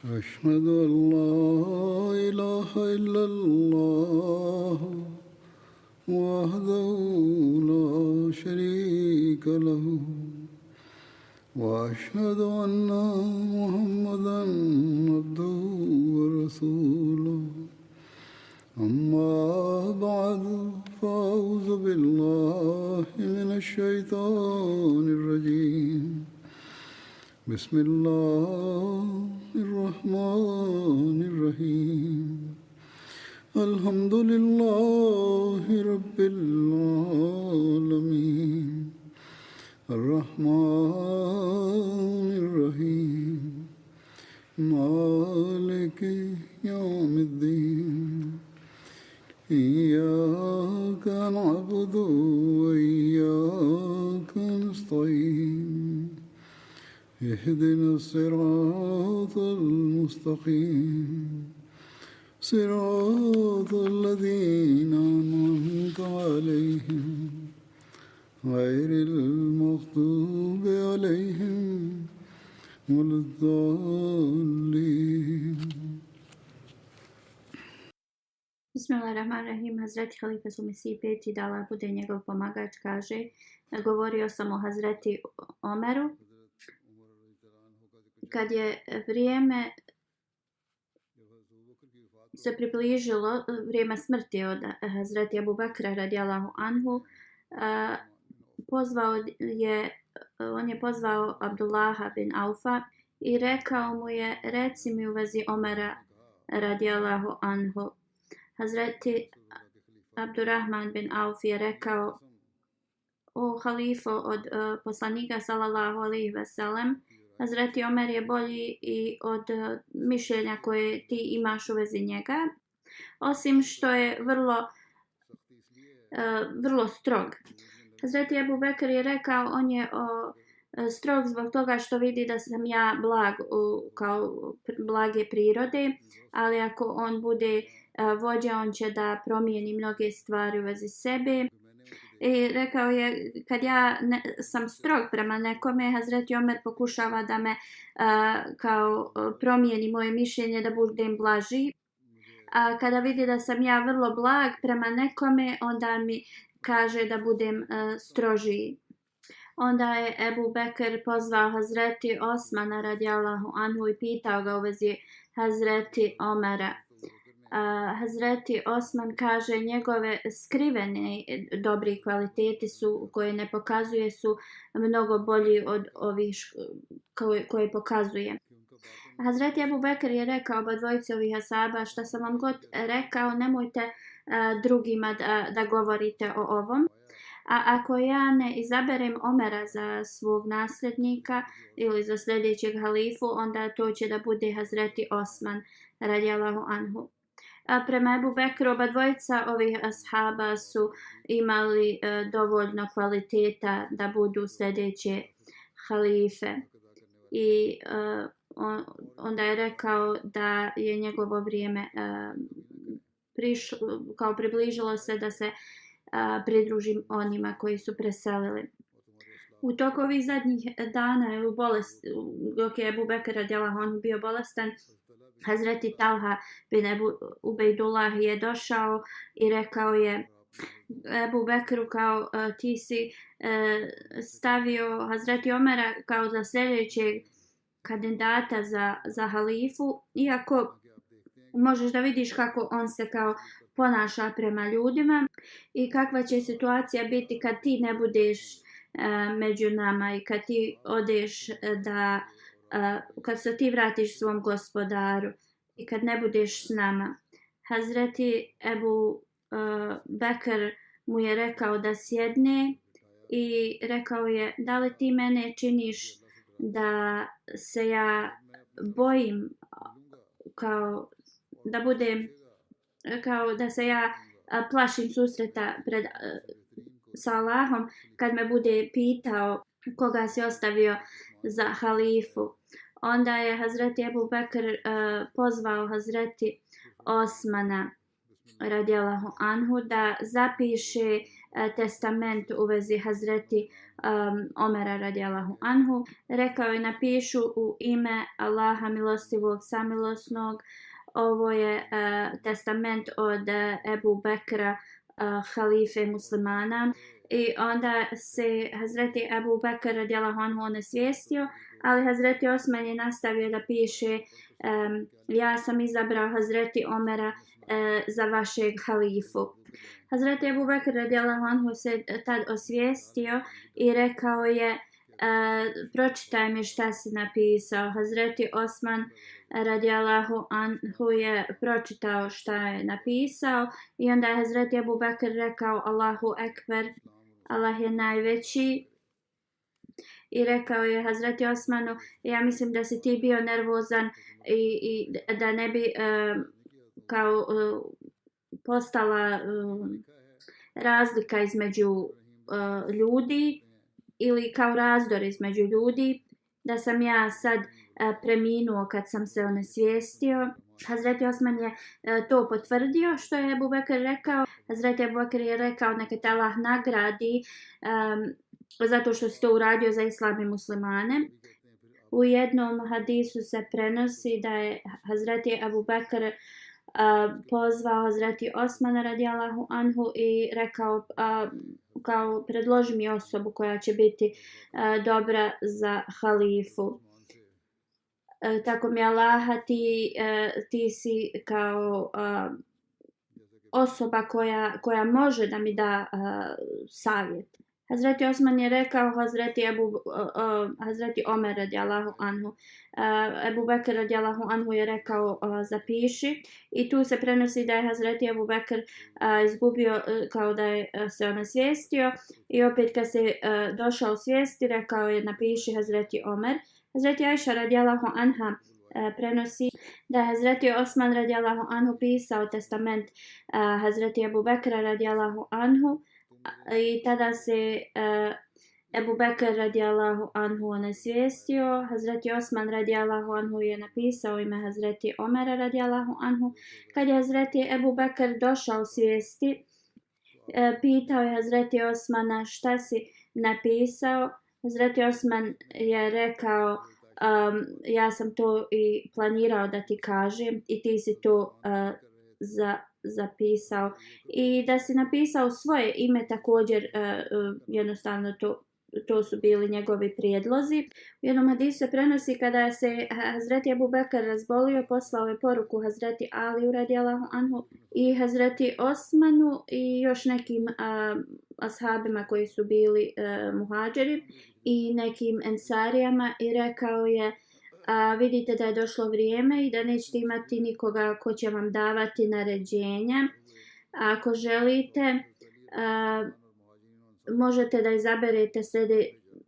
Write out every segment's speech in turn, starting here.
أشهد أن لا إله إلا الله وحده لا شريك له وأشهد أن محمدا عبده ورسوله أما بعد فأعوذ بالله من الشيطان الرجيم بسم الله الرحمن الرحيم الحمد لله رب العالمين الرحمن الرحيم مالك يوم الدين إياك نعبد وإياك نستعين اهدنا الصراط المستقيم صراط الذين أنعمت عليهم غير المغضوب عليهم ولا الضالين. Bismillahirrahmanirrahim. Hazreti Halife su Mesih peti, da Allah bude njegov pomagač, kaže: govorio sam o Hazreti Omeru kad je vrijeme se približilo, vrijeme smrti od Hazreti Abu Bakra radijallahu anhu, on je pozvao Abdullaha bin Aufa i rekao mu je: reci mi u vezi Omera radijallahu anhu. Hazreti Abdurrahman bin Auf je rekao: o halifo od poslanika sallallahu alejhi ve sellem, Hazreti Omer je bolji i od mišljenja koje ti imaš u vezi njega, osim što je vrlo strog. Hazreti Abu Bekr je rekao: on je strog zbog toga što vidi da sam ja kao blage prirode, ali ako on bude vođa, on će da promijeni mnoge stvari u vezi sebe. I rekao je: kad ja sam strog prema nekome, Hazreti Omer pokušava da me kao promijeni moje mišljenje da budem blaži. A kada vidi da sam ja vrlo blag prema nekome, onda mi kaže da budem strožiji. Onda je Ebu Bekr pozvao Hazreti Osmana radijallahu anhu i pitao ga u vezi Hazreti Omera. Hazreti Osman kaže: njegove skrivene dobri kvaliteti koje ne pokazuje su mnogo bolji od ovih koje pokazuje. Hazreti Abu Bekr je rekao oba dvojici ovih asaba: šta sam vam god rekao, nemojte drugima da govorite o ovom. A ako ja ne izaberem Omera za svog nasljednika ili za sljedećeg halifu, onda to će da bude Hazreti Osman radijallahu anhu. Prema Ebu Bekru, oba dvojica ovih ashaba su imali dovoljno kvaliteta da budu sljedeće halife. I onda je rekao da je njegovo vrijeme približilo se da se pridružim onima koji su preselili. U toku ovih zadnjih dana ili dok je Ebu Bekr radijallahu anhu bio bolestan, Hazreti Talha bin Ubejdullah je došao i rekao je Ebu Bekru: kao ti si stavio Hazreti Omera kao za sljedećeg kandidata za halifu, iako možeš da vidiš kako on se kao ponaša prema ljudima i kakva će situacija biti kad ti ne budeš među nama i kad ti odeš kad se ti vratiš svom gospodaru i kad ne budeš s nama. Hazreti Ebu Bekr mu je rekao da sjedne i rekao je: da li ti mene činiš da se ja bojim kao da se ja plašim susreta sa Allahom kad me bude pitao koga si ostavio za halifu. Onda je Hazreti Ebu Bekr pozvao Hazreti Osmana radijallahu anhu da zapiše testament u vezi Hazreti Omera radijallahu anhu. Rekao je napišu u ime Allaha milostivog samilosnog. Ovo je testament od Ebu Bekra, halife muslimana. I onda se Hazreti Ebu Bekr radijallahu anhu onesvijestio, ali Hazreti Osman je nastavio da piše ja sam izabrao Hazreti Omera za vašeg halifu. Hazreti Ebu Bekr radijallahu anhu se tad osvijestio i rekao je pročitaj mi šta si napisao. Hazreti Osman radijallahu anhu je pročitao šta je napisao i onda je Hazreti Ebu Bekr rekao Allahu ekber, Allah je najveći. I rekao je Hazreti Osmanu, ja mislim da si ti bio nervozan i da ne bi kao postala razlika između ljudi ili kao razdor između ljudi, da sam ja sad preminuo kad sam se onesvijestio. Hazreti Osman je to potvrdio što je Ebu Bekr rekao. Hazreti Ebu Bekr je rekao neka te Allah nagradi zato što si to uradio za islam i muslimane. U jednom hadisu se prenosi da je Hazreti Ebu Bekr pozvao Hazreti Osmana radijallahu anhu i rekao kao predloži mi osobu koja će biti dobra za halifu. Tako mi Allaha ti si kao osoba koja može da mi da savjet. Hazreti Osman je rekao Hazreti Omer radijallahu anhu. Ebu Bekr radijallahu anhu je rekao zapiši i tu se prenosi da je Hazreti Ebu Bekr izgubio kao da je se onesvijestio i opet kad se došao svijesti rekao je napiši Hazreti Omer. Hazreti Ajša radijallahu anha prenosi da je Hazreti Osman radijallahu anhu pisao testament Hazreti Ebu Bekra radijallahu anhu i tada se Ebu Bekr radijallahu anhu onesvijestio. Hazreti Osman radijallahu anhu je napisao ime Hazreti Omera radijallahu anhu. Kad je Hazreti Ebu Bekr došao svijesti, pitao je Hazreti Osmana šta si napisao. Hazreti Osman je rekao ja sam to i planirao da ti kažem i ti si to zapisao. I da si napisao svoje ime također jednostavno to su bili njegovi prijedlozi. U jednom hadisu se prenosi kada se Hazreti Ebu Bekr razbolio, poslao je poruku Hazreti Aliju radijallahu anhu i Hazreti Osmanu i još nekim ashabima koji su bili muhađiri i nekim ensarijama i rekao je vidite da je došlo vrijeme i da nećete imati nikoga ko će vam davati naređenja. Ako želite možete da izaberete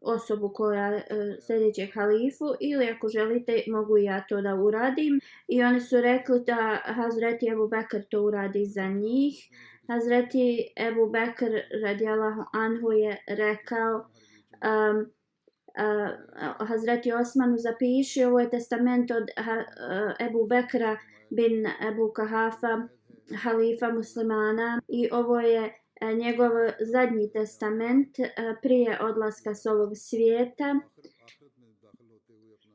osobu koja sljedećeg halifu ili ako želite mogu ja to da uradim. I oni su rekli da Hazreti Ebu Bekr to uradi za njih. Hazreti Ebu Bekr radijallahu anhu je rekao Hazreti Osmanu zapiši, ovo je testament od Ebu Bekra bin Ebu Kahafa, halifa muslimana i ovo je njegov zadnji testament prije odlaska s ovog svijeta.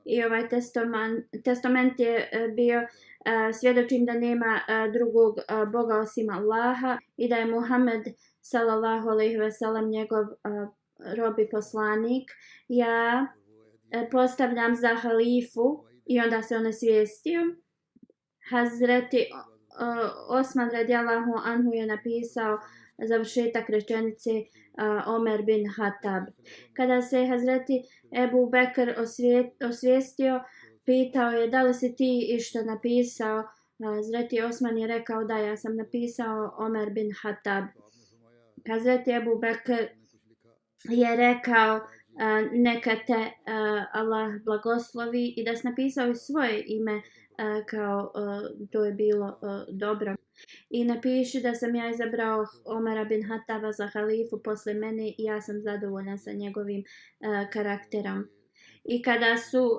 I ovaj testament je bio svjedočim da nema drugog Boga osim Allaha i da je Muhammed sallallahu alejhi ve sellem njegov rob i poslanik. Ja postavljam za halifu i onda se onesvijestio. Hazreti Osman radijallahu anhu je napisao završetak rečenice Omer bin Hatab. Kada se Hazreti Ebu Bekr osvijestio, pitao je da li si ti išta napisao. Hazreti Osman je rekao da ja sam napisao Omer bin Hatab. Hazreti Ebu Bekr je rekao neka te Allah blagoslovi i da si napisao svoje ime kao to je bilo dobro. I napiši da sam ja izabrao Omera bin Hataba za halifu posle mene i ja sam zadovoljna sa njegovim karakterom. I kada su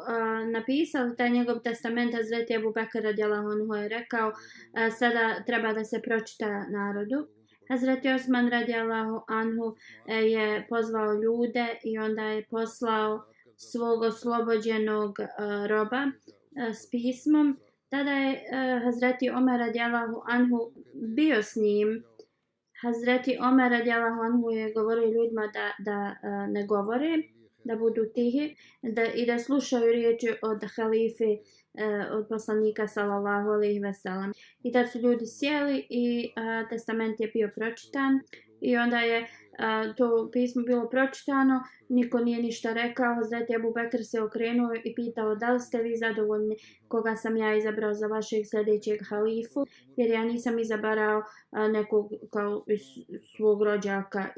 napisali taj njegov testament, Hazreti Ebu Bekr radijallahu anhu je rekao sada treba da se pročita narodu. Hazreti Osman radijallahu anhu je pozvao ljude i onda je poslao svog oslobođenog roba s pismom. Tada je Hazreti Omer radijallahu anhu bio s njim. Hazreti Omer radijallahu anhu je govorio ljudima da ne govore, da budu tihi i da slušaju riječi od halife, od poslanika sallallahu alejhi ve sellem. I tad su ljudi sjeli i testament je bio pročitan i onda je to pismo bilo pročitano, niko nije ništa rekao. Hazreti Abu Bekr se okrenuo i pitao da li ste vi zadovoljni koga sam ja izabrao za vašeg sljedećeg halifu, jer ja nisam izabrao nekog kao svog rođaka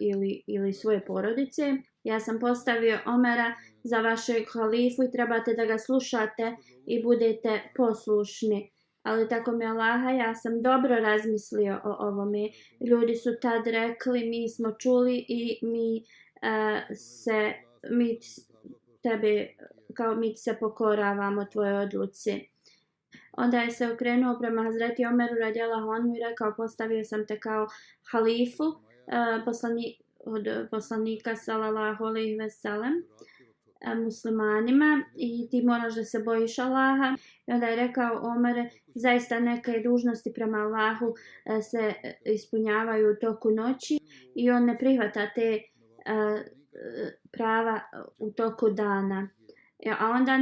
ili svoje porodice. Ja sam postavio Omera za vašeg halifu i trebate da ga slušate i budete poslušni. Ali tako mi Allaha, ja sam dobro razmislio o ovome. Ljudi su tad rekli, mi smo čuli i mi se pokoravamo tvojoj odluci. Onda je se okrenuo prema Hazreti Omeru radijallahu anhu i rekao, postavio sam te kao halifu od poslanika sallallahu alejhi ve sellem muslimanima i ti moraš da se bojiš Allaha. I onda je rekao Omer, zaista neke dužnosti prema Allahu se ispunjavaju u toku noći i on ne prihvata te prava u toku dana. A onda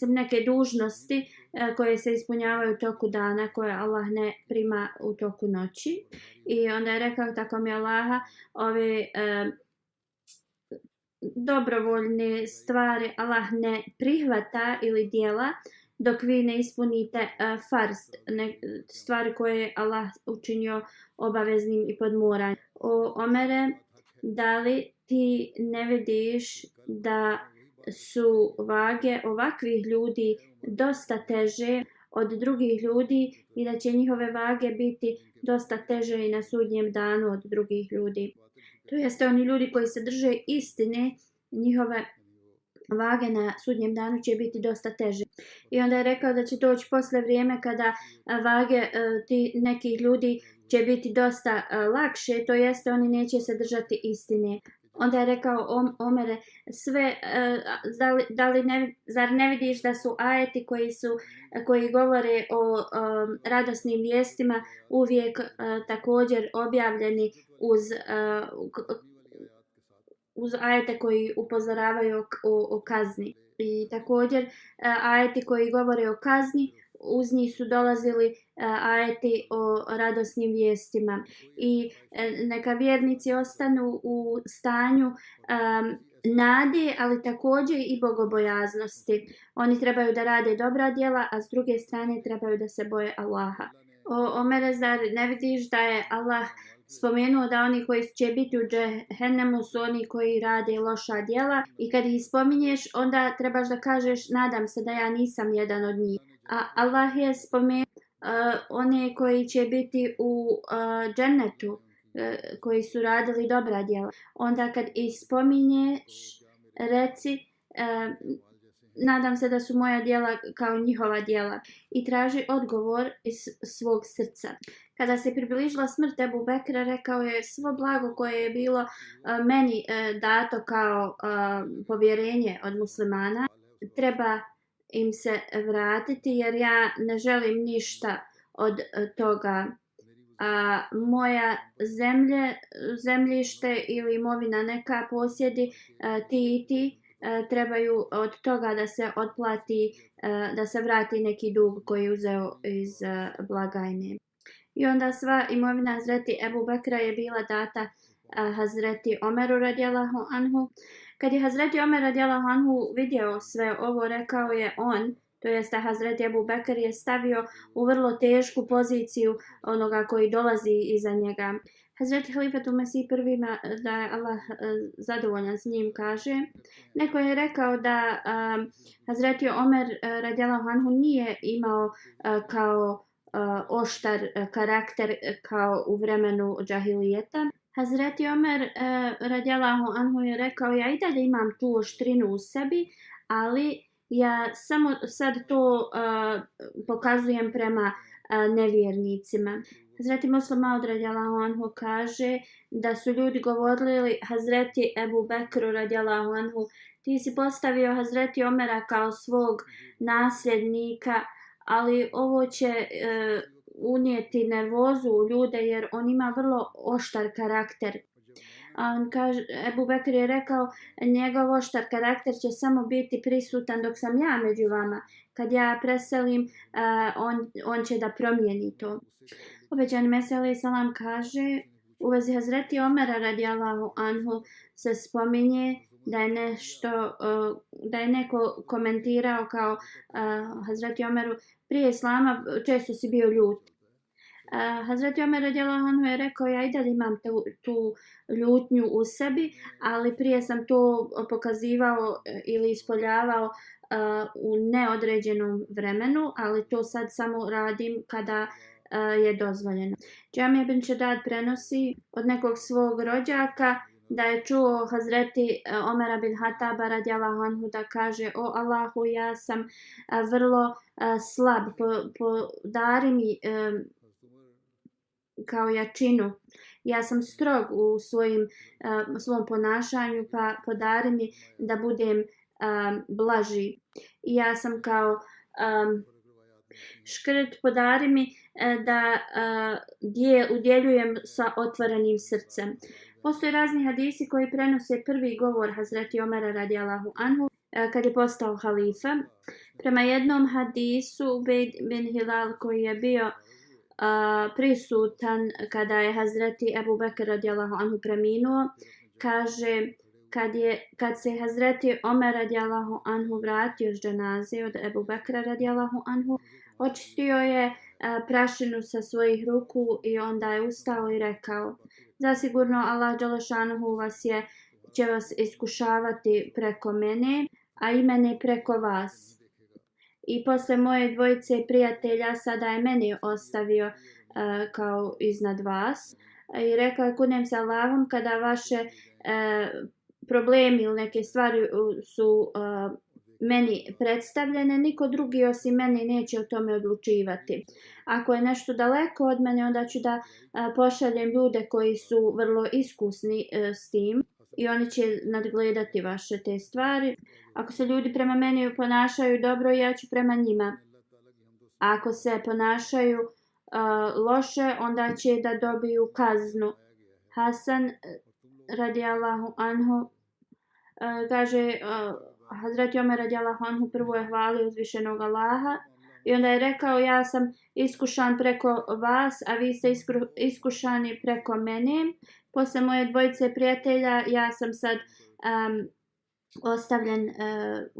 neke dužnosti koje se ispunjavaju u toku dana, koje Allah ne prima u toku noći. I onda je rekao, tako mi Allaha, ove dobrovoljne stvari Allah ne prihvata ili djela dok vi ne ispunite farz, stvari koje je Allah učinio obaveznim i podmoranjem. O Omere, da li ti ne vidiš da su vage ovakvih ljudi dosta teže od drugih ljudi i da će njihove vage biti dosta teže i na sudnjem danu od drugih ljudi? To jeste oni ljudi koji se drže istine, njihove vage na sudnjem danu će biti dosta teže. I onda je rekao da će doći posle vrijeme kada vage nekih ljudi će biti dosta lakše, to jeste oni neće se držati istine. Onda je rekao Omere, zar ne vidiš da su ajeti koji govore o radosnim vijestima uvijek također objavljeni uz ajete koji upozoravaju o kazni. I također ajeti koji govore o kazni, uz njih su dolazili ajeti o radosnim vijestima. I neka vjernici ostanu u stanju nade, ali također i bogobojaznosti. Oni trebaju da rade dobra djela, a s druge strane trebaju da se boje Allaha. Omere, zar ne vidiš da je Allah spomenuo da oni koji će biti u džehennemu su oni koji rade loša djela i kad ih spominješ onda trebaš da kažeš nadam se da ja nisam jedan od njih. A Allah je spomenuo one koji će biti u džennetu, koji su radili dobra djela. Onda kad ih spominješ reci nadam se da su moja djela kao njihova djela i traži odgovor iz svog srca. Kada se približila smrt Ebu Bekra, rekao je svo blago koje je bilo meni dato kao povjerenje od muslimana treba im se vratiti jer ja ne želim ništa od toga. Moja zemljište ili imovina neka posjedi ti i ti trebaju od toga da se otplati, da se vrati neki dug koji je uzeo iz blagajne. I onda sva imovina Hazreti Ebu Bekra je bila data Hazreti Omeru radijallahu anhu. Kad je Hazreti Omer radijallahu anhu vidio sve ovo, rekao je on, to jest Hazreti Ebu Bekr je stavio u vrlo tešku poziciju onoga koji dolazi iza njega. Hazreti Halifatul Mesih prvi, da je Allah zadovoljan s njim, kaže, neko je rekao da Hazreti Omer radijallahu anhu nije imao kao oštar karakter kao u vremenu džahilijeta. Hazreti Omer radijallahu anhu je rekao, ja i dalje imam tu oštrinu u sebi, ali ja samo sad to pokazujem prema nevjernicima. Hazreti Muslim Maud radijallahu anhu kaže da su ljudi govorili Hazreti Ebu Bekru radijallahu anhu, ti si postavio Hazreti Omera kao svog nasljednika, ali ovo će unijeti nervozu u ljude jer on ima vrlo oštar karakter. On kaže, Ebu Bekr je rekao, njegov oštar karakter će samo biti prisutan dok sam ja među vama. Kad ja preselim, on će da promijeni to. Obećani Mesija alejhi selam kaže, u vezi Hazreti Omera radijallahu anhu se spominje da je da je neko komentirao kao Hazreti Omeru, prije islama često si bio ljut. Hazreti Omer radijallahu anhu je rekao, ja i dalje imam tu ljutnju u sebi, ali prije sam to pokazivao ili ispoljavao u neodređenom vremenu, ali to sad samo radim kada je dozvoljeno. Džamija bin Šedad prenosi od nekog svog rođaka da je čuo Hazreti Omera bin Hataba radijallahu anhu da kaže, o Allahu, ja sam vrlo slab, podari mi kao jačinu. Ja sam strog u svom ponašanju, pa podari mi da budem blaži. I ja sam kao škrt, podari mi da udjeljujem sa otvorenim srcem. Postoje razni hadisi koji prenose prvi govor Hazreti Omera radijallahu anhu kad je postao halifa. Prema jednom hadisu Ubejd bin Hilal koji je bio prisutan kada je Hazreti Ebu Bekr radijallahu anhu preminuo, kaže kad se Hazreti Omer radijallahu anhu vratio s dženaze od Ebu Bekra radijallahu anhu, očistio je prašinu sa svojih ruku i onda je ustao i rekao, zasigurno Allah dželešanuhu će vas iskušavati preko mene, a i mene preko vas. I posle moje dvojice prijatelja sada je mene ostavio kao iznad vas. I rekao, kunem se Allahom, kada vaše problemi ili neke stvari su meni predstavljene, niko drugi osim mene neće o tome odlučivati. Ako je nešto daleko od mene, onda ću da pošaljem ljude koji su vrlo iskusni s tim i oni će nadgledati vaše te stvari. Ako se ljudi prema meni ponašaju dobro, ja ću prema njima. Ako se ponašaju loše, onda će da dobiju kaznu. Hasan radijallahu anhu kaže, Hazreti Omer radijallahu anhu prvo je hvalio uzvišenog Allaha i onda je rekao, ja sam iskušan preko vas, a vi ste iskušani preko mene. Posle moje dvojice prijatelja ja sam sad ostavljen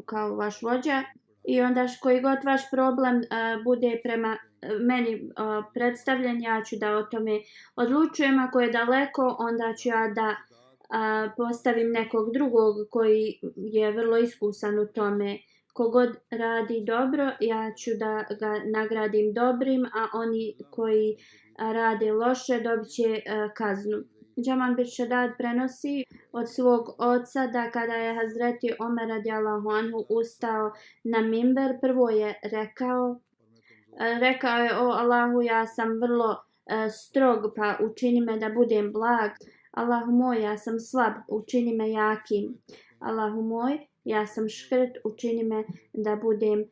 kao vaš vođa i onda koji god vaš problem bude prema meni predstavljen, ja ću da o tome odlučujem. Ako je daleko, onda ću ja da postavim nekog drugog koji je vrlo iskusan u tome. Kogod radi dobro, ja ću da ga nagradim dobrim, a oni koji rade loše dobit će kaznu. Džaman bin Šedad prenosi od svog oca da kada je Hazreti Omer radijallahu anhu ustao na mimber, prvo je rekao je, o Allahu, ja sam vrlo strog, pa učini me da budem blag. Allahu moj, ja sam slab, učini me jakim. Allahu moj, ja sam škrt, učini me da budem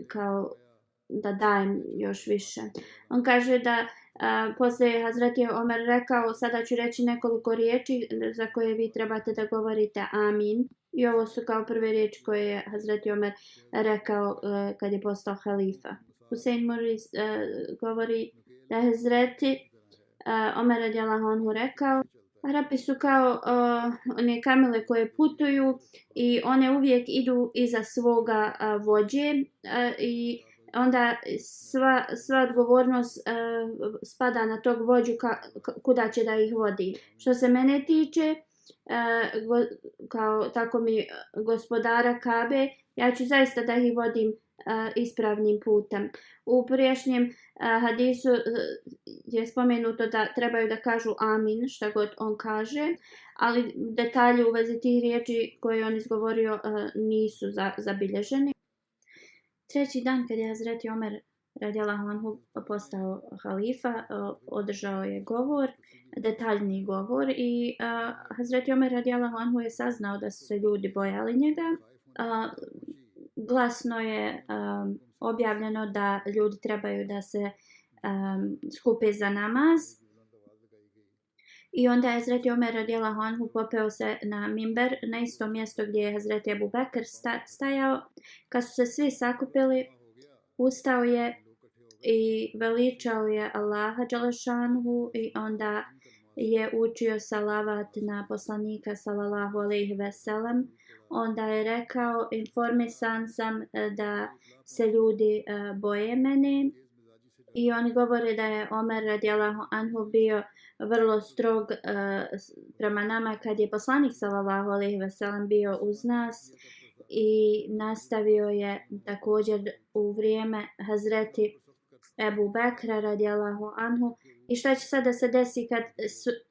kao da dajem još više. On kaže da poslije Hazreti Omer rekao, sada ću reći nekoliko riječi za koje vi trebate da govorite amin. I ovo su kao prve riječi koje je Hazreti Omer rekao kad je postao halifa. Husein Muriz govori da je Hazreti Omer radijallahu anhu rekao, Arapi su kao one kamile koje putuju i one uvijek idu iza svoga vođe i onda sva odgovornost spada na tog vođu kuda će da ih vodi. Što se mene tiče, kao tako mi gospodara Kabe, ja ću zaista da ih vodim ispravnim putem. U prijašnjem hadisu je spomenuto da trebaju da kažu amin šta god on kaže, ali detalji u vezi tih riječi koje on izgovorio nisu zabilježeni. Treći dan kad je Hazreti Omer radijallahu anhu postao halifa, održao je govor, detaljni govor i Hazreti Omer radijallahu anhu je saznao da su se ljudi bojali njega. Glasno je objavljeno da ljudi trebaju da se skupe za namaz. I onda je Hazreti Omer radijallahu anhu popeo se na mimber, na isto mjesto gdje je Hazreti Ebu Bekr stajao. Kad su se svi sakupili, ustao je i veličao je Allaha dželešanhu i onda je učio salavat na poslanika sallallahu alejhi ve sellem. Onda je rekao: informisan sam da se ljudi boje mene. I oni govore da je Omer radijallahu anhu bio vrlo strog prema nama kad je poslanik sallallahu alejhi ve sellem bio uz nas, i nastavio je također u vrijeme Hazreti Ebu Bekra radijallahu anhu. I šta će sada se desi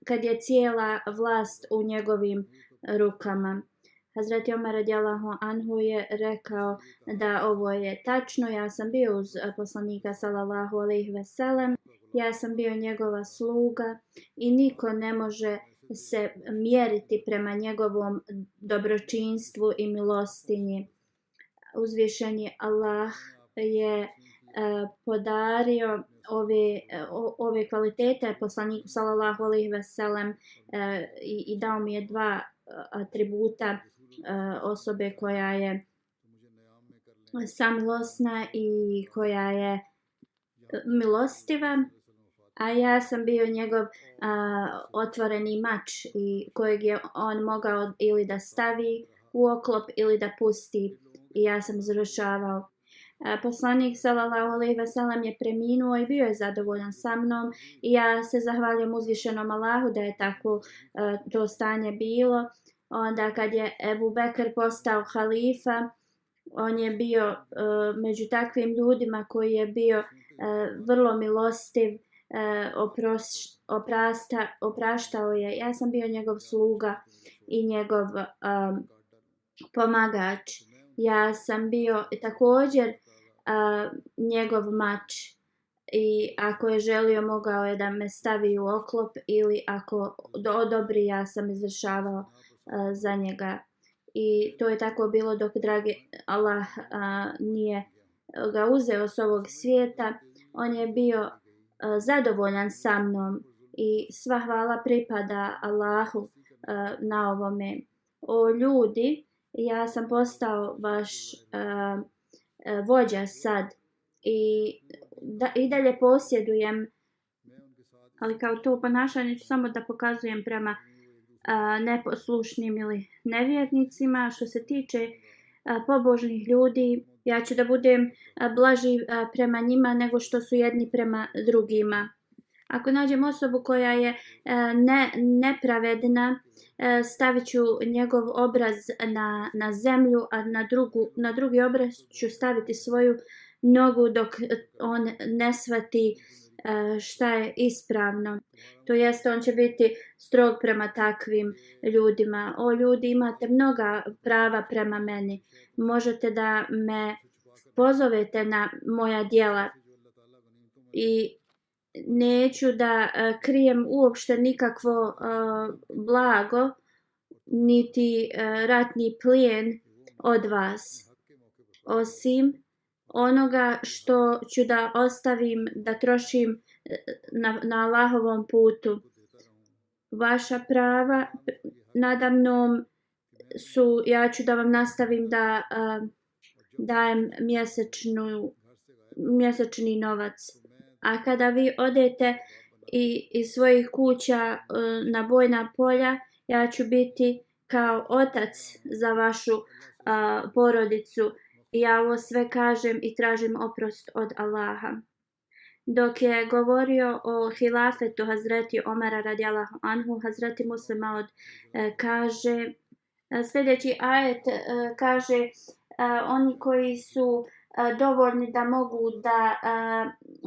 kad je cijela vlast u njegovim rukama? Hazreti Omer radijallahu anhu je rekao da ovo je tačno. Ja sam bio uz poslanika sallallahu alejhi ve sellem, ja sam bio njegova sluga i niko ne može se mjeriti prema njegovom dobročinstvu i milostinji. Uzvišeni Allah je podario ove kvalitete poslaniku sallallahu alejhi ve sellem i dao mi je dva atributa osobe koja je samilosna i koja je milostiva, a ja sam bio njegov otvoreni mač i kojeg je on mogao ili da stavi u oklop ili da pusti, i ja sam završavao. Poslanik sallallahu alejhi ve sellem je preminuo i bio je zadovoljan sa mnom, i ja se zahvaljujem uzvišenom Allahu da je tako to stanje bilo. Onda kad je Ebu Bekr postao halifa, on je bio među takvim ljudima koji je bio vrlo milostiv, opraštao je. Ja sam bio njegov sluga i njegov pomagač. Ja sam bio također njegov mač, i ako je želio mogao je da me stavi u oklop ili ako odobri, ja sam izvršavao za njega. I to je tako bilo dok dragi Allah nije ga uzeo s ovog svijeta. On je bio zadovoljan sa mnom i sva hvala pripada Allahu na ovome. O ljudi, ja sam postao vaš vođa sad i dalje posjedujem, ali kao to ponašanje ću samo da pokazujem prema neposlušnim ili nevjernicima. Što se tiče pobožnih ljudi, ja ću da budem blaži prema njima nego što su jedni prema drugima. Ako nađem osobu koja je nepravedna, stavit ću njegov obraz na zemlju, a na drugi obraz ću staviti svoju nogu dok on ne shvati šta je ispravno. To jest, on će biti strog prema takvim ljudima. O ljudi, imate mnoga prava prema meni. Možete da me pozovete na moja djela i neću da krijem uopšte nikakvo blago niti ratni plijen od vas, osim onoga što ću da ostavim da trošim na Allahovom putu. Vaša prava nadamnom su, ja ću da vam nastavim da dajem mjesečni novac. A kada vi odete iz svojih kuća na bojna polja, ja ću biti kao otac za vašu porodicu. I ja ovo sve kažem i tražim oprost od Allaha. Dok je govorio o hilafetu Hazreti Omara radijallahu anhu, Hazreti Muslim Maud kaže, sljedeći ajet kaže, oni koji su dovoljni da mogu da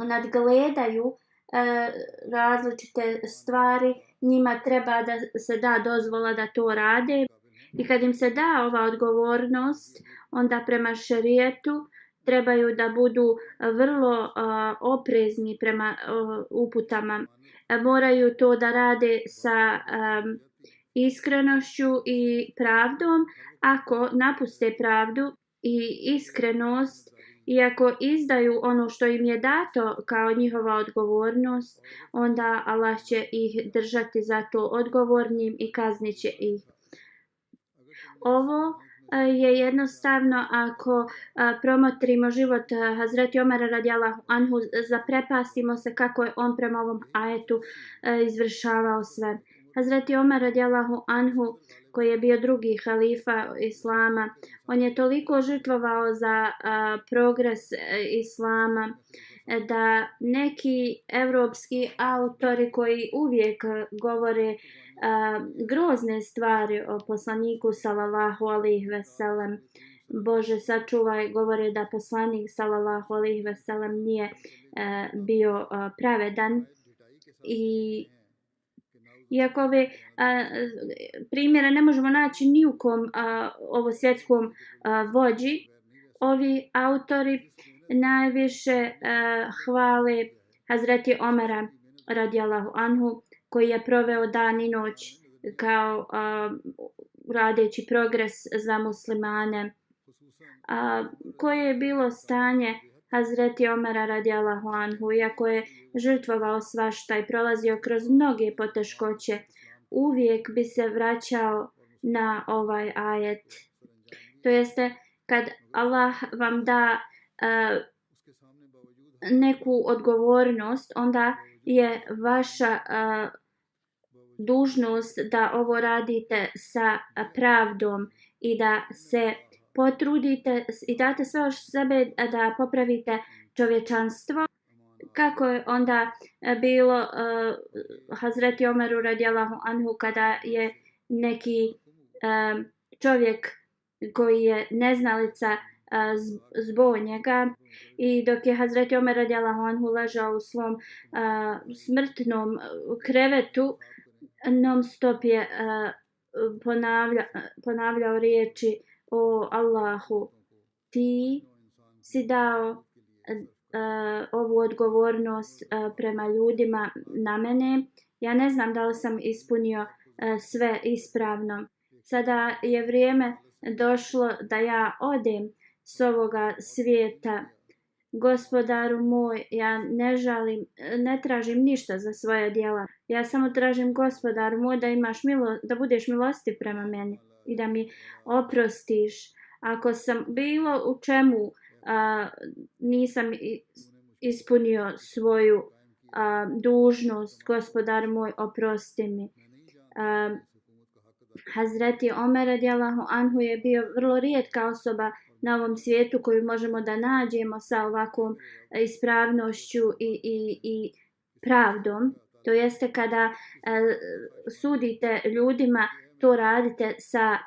nadgledaju različite stvari, njima treba da se da dozvola da to rade. I kad im se da ova odgovornost, onda prema šerijetu trebaju da budu vrlo oprezni prema uputama. Moraju to da rade sa iskrenošću i pravdom. Ako napuste pravdu i iskrenost i ako izdaju ono što im je dato kao njihova odgovornost, onda Allah će ih držati za to odgovornim i kaznit će ih. Ovo je jednostavno ako promotrimo život Hazreti Omara radijallahu anhu, zaprepastimo se kako je on prema ovom ajetu izvršavao sve. Hazreti Omar radijallahu anhu, koji je bio drugi halifa Islama, on je toliko žrtvovao za progres Islama da neki evropski autori koji uvijek govore grozne stvari o poslaniku sallallahu alejhi ve sellem, Bože sačuvaj, govore da poslanik sallallahu alejhi ve sellem nije bio pravedan. I iako ove primjere ne možemo naći ni u kom ovo svjetskom vođi, ovi autori najviše hvale Hazreti Omara radijallahu anhu, koji je proveo dan i noć kao radeći progres za muslimane. Koje je bilo stanje Hazreti Omara radijallahu anhu, iako je žrtvovao svašta i prolazio kroz mnoge poteškoće, uvijek bi se vraćao na ovaj ajet. To jeste, kad Allah vam da neku odgovornost, onda je vaša dužnost da ovo radite sa pravdom i da se potrudite i date sve od sebe da popravite čovječanstvo. Kako je onda bilo Hazreti Omeru radijallahu anhu kada je neki čovjek koji je neznalica zbog njega, i dok je Hazreti Omer radijallahu anhu ležao u svom smrtnom krevetu, non stop je ponavljao riječi: o Allahu, ti si dao ovu odgovornost prema ljudima na mene. Ja ne znam da li sam ispunio sve ispravno. Sada je vrijeme došlo da ja odem s ovoga svijeta. Gospodaru moj, ja ne tražim ništa za svoja djela. Ja samo tražim, Gospodaru moj, da budeš milostiv prema meni i da mi oprostiš. Ako sam bilo u čemu nisam ispunio svoju dužnost, Gospodar moj, oprosti mi. Hazreti Omer radijallahu anhu je bio vrlo rijetka osoba na ovom svijetu koju možemo da nađemo sa ovakvom ispravnošću i pravdom. To jeste, kada sudite ljudima, to radite sa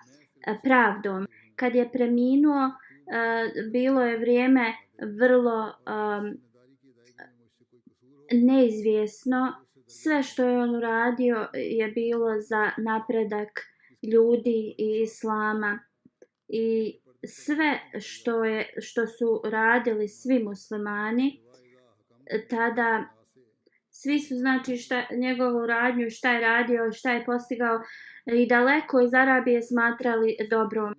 pravdom. Kad je preminuo, bilo je vrijeme vrlo neizvjesno. Sve što je on uradio je bilo za napredak ljudi i Islama. I sve što su radili svi muslimani tada, svi su njegovu radnju, šta je radio, šta je postigao, i daleko iz Arabije smatrali dobrom.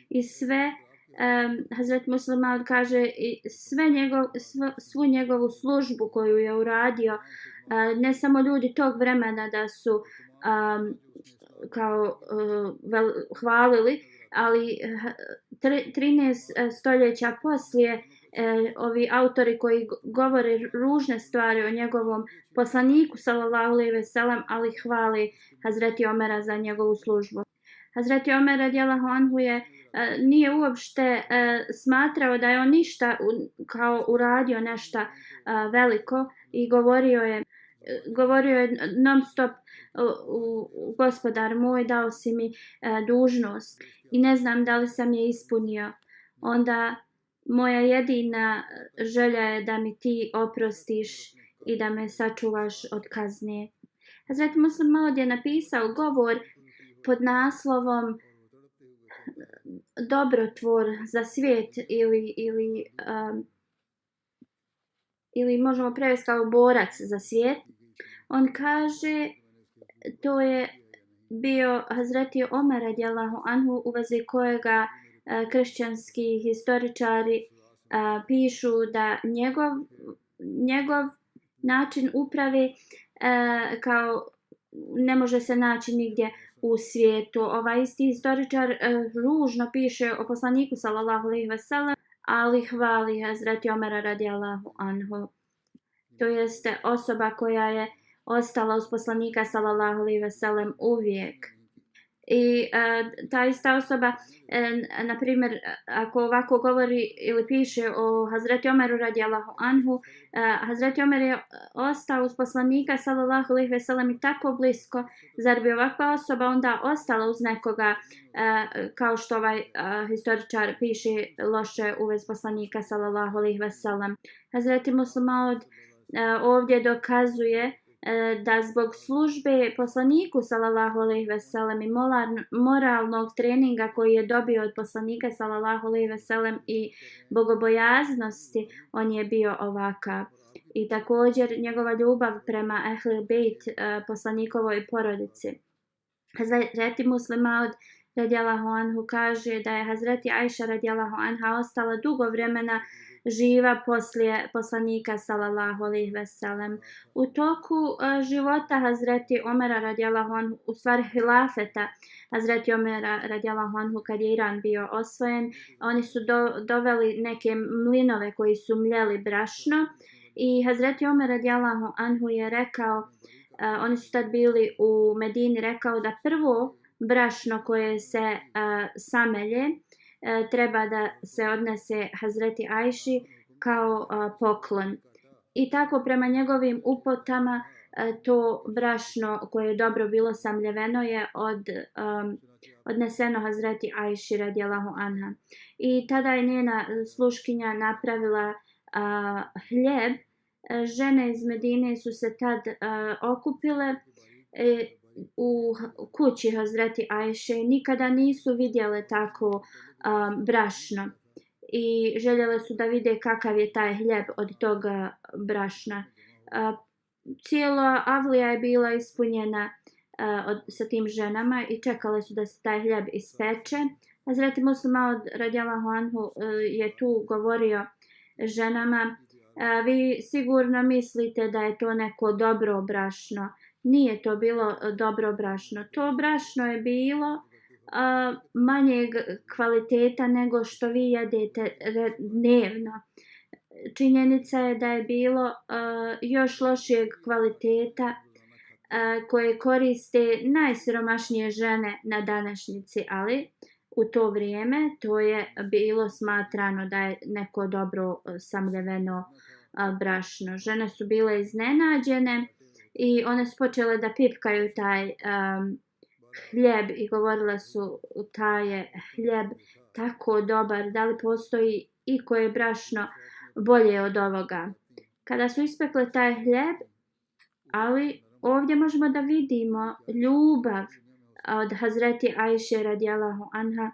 I sve, Hazret Muslim kaže, svu njegovu službu koju je uradio, ne samo ljudi tog vremena da su hvalili, ali 13 stoljeća poslije ovi autori koji govore ružne stvari o njegovom poslaniku sallallahu alejhi ve sellem, ali hvali Hazreti Omera za njegovu službu. Hazreti Omer radijallahu anhu nije uopšte smatrao da je on ništa kao uradio nešto veliko, i govorio je non stop: Gospodar moj, dao si mi dužnost i ne znam da li sam je ispunio. Onda moja jedina želja je da mi ti oprostiš i da me sačuvaš od kazne. Hazreti Muslim Maud je napisao govor pod naslovom dobrotvor za svijet ili možemo prevesti kao borac za svijet. On kaže to je bio Hazreti Omer radijallahu anhu u vezi kojega kršćanski historičari pišu da njegov način uprave kao ne može se naći nigdje u svijetu. Ovaj isti historičar ružno piše o poslaniku sallallahu alejhi ve sellem, ali hvali Hazreti Omera radijallahu anhu. To jeste osoba koja je ostala uz poslanika sallallahu alejhi ve sellem uvijek. I ta ista osoba, na primjer, ako ovako govori ili piše o Hazreti Omeru radijallahu anhu, Hazreti Omer je ostao uz poslanika sallallahu alejhi ve sellem i tako blisko, zar bi ovakva osoba onda ostala uz nekoga, kao što ovaj historičar piše loše u vezi poslanika sallallahu alejhi ve sellem. Hazreti Muslim Maud ovdje dokazuje da zbog službe poslaniku sallallahu alejhi ve sellem i moralnog treninga koji je dobio od poslanika sallallahu alejhi ve sellem i bogobojaznosti, on je bio ovakav. I također njegova ljubav prema Ehl Bejt, poslanikovoj porodici. Hazreti Muslim Maud radijallahu anhu kaže da je Hazreti Ajša radijallahu anha ostala dugo vremena živa poslije poslanika sallallahu alejhi ve sellem. U toku života Hazreti Omera radijallahu anhu, u stvari hilafeta Hazreti Omera radijallahu anhu, kad je Iran bio osvojen, oni su doveli neke mlinove koji su mljeli brašno i Hazreti Omer radijallahu anhu je rekao, oni su tad bili u Medini, rekao da prvo brašno koje se samelje treba da se odnese Hazreti Ajši kao poklon. I tako prema njegovim uputama to brašno koje je dobro bilo samljeveno je odneseno Hazreti Ajši radijallahu anha. I tada je njena sluškinja napravila hljeb. Žene iz Medine su se tad okupile u kući Hazreti Ajše, nikada nisu vidjele tako brašno i željele su da vide kakav je taj hljeb od toga brašna. Cijela avlija je bila ispunjena sa tim ženama i čekale su da se taj hljeb ispeče. Hazreti Muslim Maud radijallahu anhu je tu govorio ženama, vi sigurno mislite da je to neko dobro brašno. Nije to bilo dobro brašno. To brašno je bilo manjeg kvaliteta nego što vi jedete dnevno. Činjenica je da je bilo još lošijeg kvaliteta koje koriste najsiromašnije žene na današnjici, ali u to vrijeme to je bilo smatrano da je neko dobro samljeveno brašno. Žene su bile iznenađene i one su počele da pipkaju taj hljeb i govorile su, taj je hljeb tako dobar, da li postoji i koje brašno bolje od ovoga. Kada su ispekle taj hljeb, ali ovdje možemo da vidimo ljubav od Hazreti Ajše radijallahu anha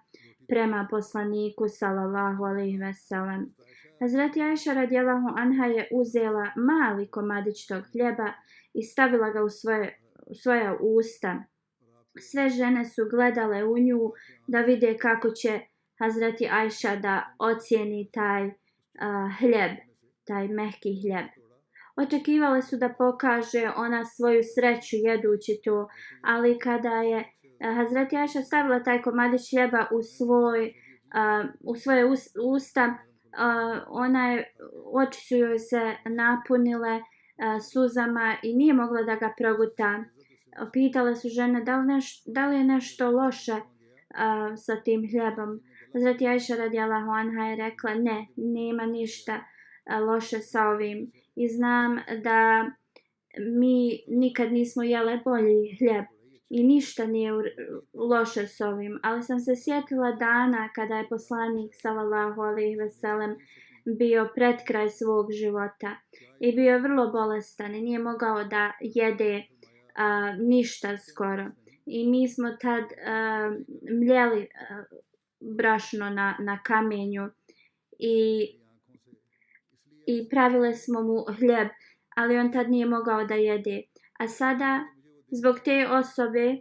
prema poslaniku sallallahu alejhi ve sellem. Hazreti Ajša radijallahu anha je uzela mali komadić tog hljeba i stavila ga u svoja usta. Sve žene su gledale u nju da vide kako će Hazreti Ajša da ocijeni taj hljeb, taj mehki hljeb. Očekivale su da pokaže ona svoju sreću jedući to, ali kada je Hazreti Ajša stavila taj komadić hljeba u svoje usta, oči su joj se napunile suzama i nije mogla da ga proguta. Pitale su žene da li je nešto loše sa tim hljebom. Hazreti Ajša radijallahu anha je rekla ne, nema ništa loše sa ovim. I znam da mi nikad nismo jele bolji hljeb i ništa nije loše s ovim, ali sam se sjetila dana kada je poslanik sallallahu alejhi ve sellem bio pred kraj svog života i bio je vrlo bolestan i nije mogao da jede ništa skoro. I mi smo tad mljeli brašno na kamenju i, i pravile smo mu hljeb, ali on tad nije mogao da jede. A sada, zbog te osobe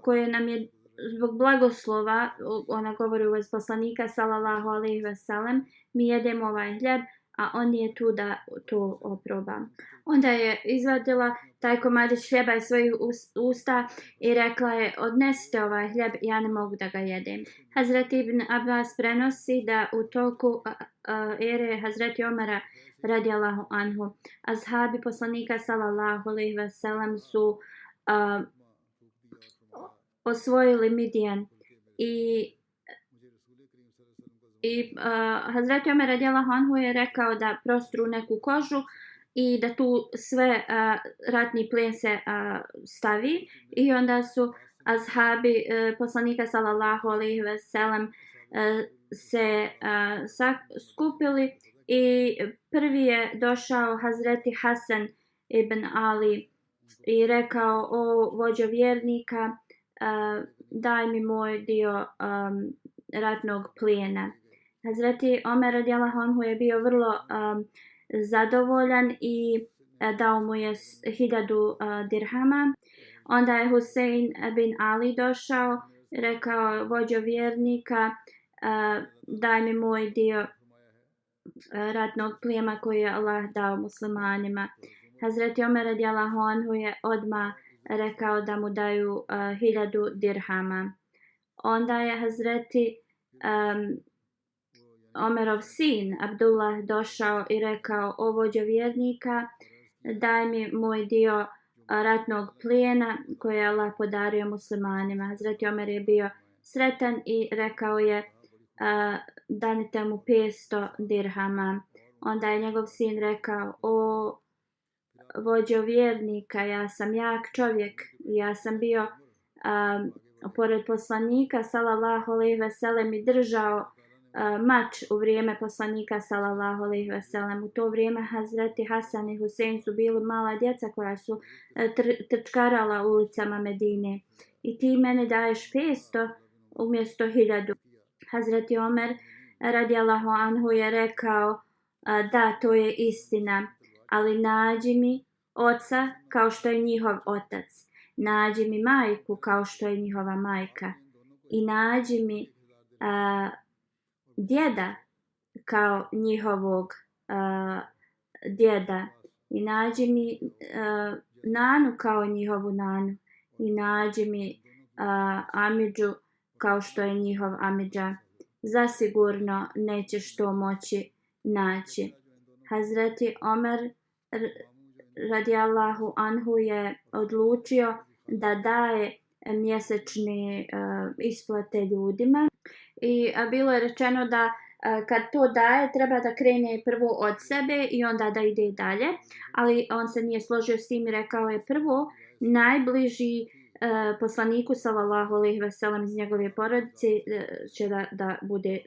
koje nam je zbog blagoslova, ona govori u vezi poslanika sallallahu alejhi ve sellem, mi jedemo ovaj hljeb, a on je tu da to oproba. Onda je izvadila taj komadić hljeba iz svojih usta i rekla je, odnesite ovaj hljeb, ja ne mogu da ga jedem. Hazreti Ibn Abbas prenosi da u toku ere Hazreti Omara radijallahu anhu, ashabi poslanika sallallahu alejhi ve sellem su osvojili Midian i Hazreti Omer radijallahu anhu je rekao da prostru neku kožu i da tu sve ratni plen se stavi i onda su ashabi poslanika sallallahu alejhi ve sellem se skupili i prvi je došao Hazreti Hasan ibn Ali i rekao, o vođo vjernika, daj mi moj dio ratnog plijena. Hazreti Omer radijallahu anhu je bio vrlo zadovoljan i dao mu je 1000 dirhama. Onda je Husein bin Ali došao, rekao, vođo vjernika, daj mi moj dio ratnog plijena koji je Allah dao muslimanima. Hazreti Omer radijallahu anhu je odmah rekao da mu daju 1000 dirhama. Onda je Hazreti Omerov sin Abdullah došao i rekao, o vođo vjernika, daj mi moj dio ratnog plijena koje je Allah podario muslimanima. Hazreti Omer je bio sretan i rekao je, danite mu 500 dirhama. Onda je njegov sin rekao, o vođo vjernika, ja sam jak čovjek, ja sam bio pored poslanika sallallahu alejhi ve sellem i držao mač u vrijeme poslanika sallallahu alejhi ve sellem. U to vrijeme Hazreti Hasan i Husein su bili mala djeca koja su trčkarala ulicama Medine. I ti mene daješ 500 umjesto 1000. Hazreti Omer radijallahu anhu je rekao, da, to je istina, ali nađi mi oca kao što je njihov otac. Nađi mi majku kao što je njihova majka. I nađi mi djeda kao njihovog djeda. I nađi mi nanu kao njihovu nanu. I nađi mi amidžu kao što je njihov amidža. Zasigurno nećeš to moći naći. Hazreti Omer radijallahu anhu je odlučio da daje mjesečne isplate ljudima i bilo je rečeno da kad to daje treba da krene prvo od sebe i onda da ide dalje, ali on se nije složio s tim i rekao je prvo najbliži poslaniku sallallahu alejhi ve sellem iz njegove porodice će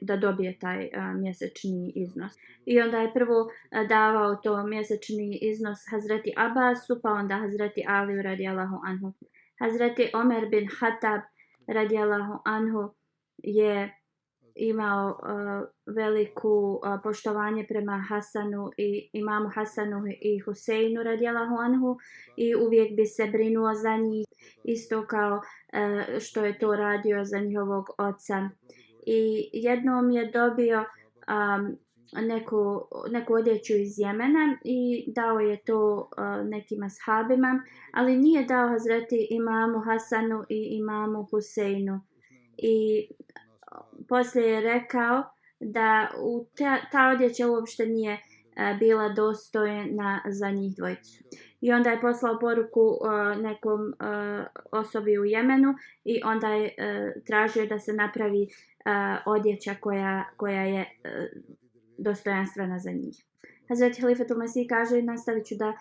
da dobije taj mjesečni iznos. I onda je prvo davao to mjesečni iznos Hazreti Abbasu, pa onda Hazreti Aliju radijallahu anhu. Hazreti Omer bin Khattab radijallahu anhu je imao veliku poštovanje prema Hasanu i imamu Hasanu i Huseinu radijallahu anhu i uvijek bi se brinuo za njih isto kao što je to radio za njihovog oca. I jednom je dobio neku odjeću iz Jemena i dao je to nekim ashabima, ali nije dao Hazreti imamu Hasanu i imamu Huseinu. I poslije je rekao da ta odjeća uopšte nije bila dostojna za njih dvojicu. I onda je poslao poruku nekom osobi u Jemenu i onda je tražio da se napravi odjeća koja je dostojanstvena za njih. Hazreti Halifatul Mesih kaže, nastavit ću da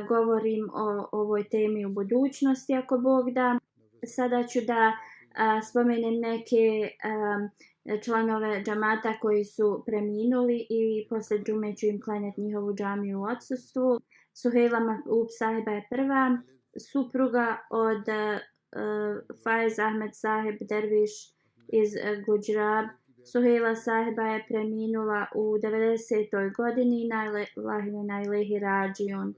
govorim o ovoj temi u budućnosti ako Bog da. Sada ću da spomenem neke članove džamata koji su preminuli i poslije džume ću im klanjati njihovu džamiju u odsustvu. Suhejla Mahbub sahiba je prva, supruga od Faiz Ahmed sahib Derviš iz Guđrab. Suhejla sahiba je preminula u 90. godini, inna lillahi wa inna ilaihi rađiun.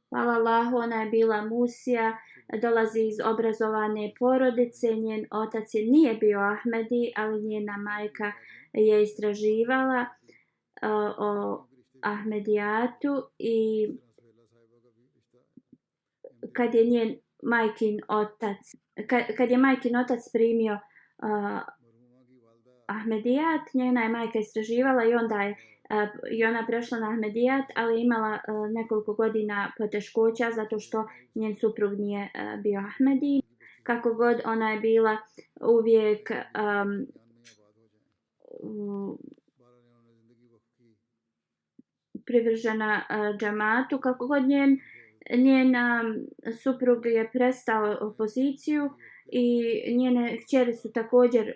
Hvala Allahu, ona je bila Musija, dolazi iz obrazovane porodice, njen otac nije bio Ahmedi, ali njena majka je istraživala o Ahmedijatu i kad je majkin otac primio Ahmedijat, njena je majka istraživala i ona prešla na Ahmedijat, ali imala nekoliko godina poteškoća zato što njen suprug nije bio Ahmedi. Kako god, ona je bila uvijek privržena džamatu. Kako god njen suprug je prestao opoziciju i njene kćeri su također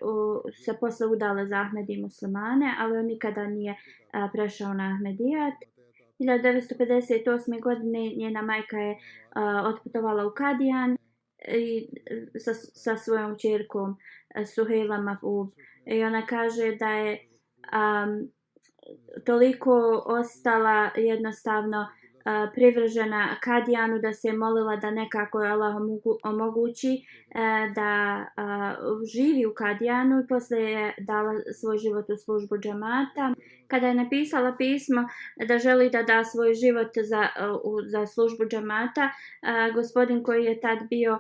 se posle udale za Ahmedi muslimane, ali on nikada nije prešao na Ahmedijat. 1958. godine njena majka je otputovala u Kadijan i sa svojom kćerkom Suhejla Mahbub. I ona kaže da je toliko ostala jednostavno privržena Kadijanu da se molila da nekako Allah omogući da živi u Kadijanu i poslije je dala svoj život u službu džamata. Kada je napisala pismo da želi da da svoj život za službu džamata, gospodin koji je tad bio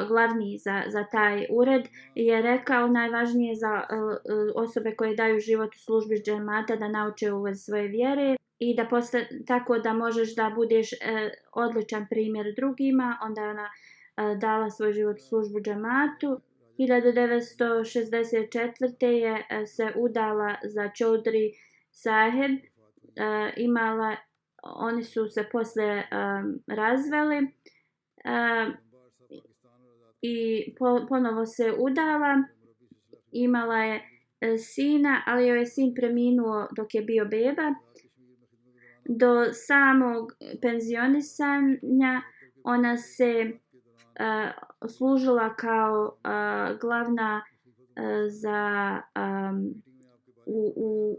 glavni za taj ured je rekao najvažnije za osobe koje daju život u službi džamata da nauče u svoje vjere i da tako da možeš da budeš odličan primjer drugima. Onda je ona dala svoj život u službu džamatu. 1964. je se udala za Čodri Saheb. Oni su se poslije razveli i ponovo se udala. Imala je sina, ali joj je sin preminuo dok je bio beba. Do samog penzionisanja ona se služila kao glavna u